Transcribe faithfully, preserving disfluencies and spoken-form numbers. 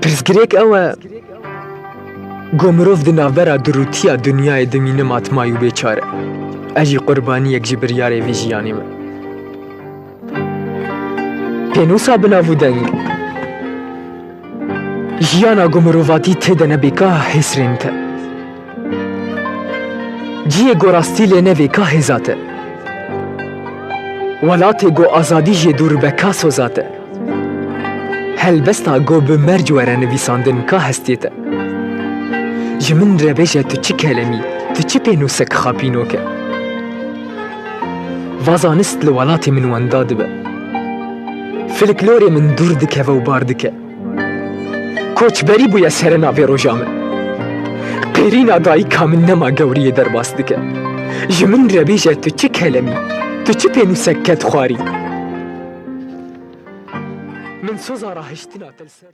Pirsgirêk ew e, ku mirov di navbera durûtiya dinyayê dimîne matmay û bêçar e. Ez jî qurbaniyek ji biryarê vî jiyanê me. Pênûsa bi nav û deng. Jiyana ku mirovatî tê de nebe ka hêsrênt e. Cihê ku rastî lê nebe ka hêzat e. Welatê ku azadî jê dûr be ka sozat e. Helbesta ku bi merc were nivîsandin ka hestiyêt e. Ji min re bêje tu çi kelemî, tu çi pênûsek xapînok e. Va zanist li welatê min wenda dibe. Filiklorê min dûr dikeve û bar dike. Koçberî bûye serena vê roja min. Qêrîna dayika min nema gewriyê derbas dike. Ji min re bêje tu çi kelemî, tu çi pênûsek ket xwarî. Min soza rahiştina te li ser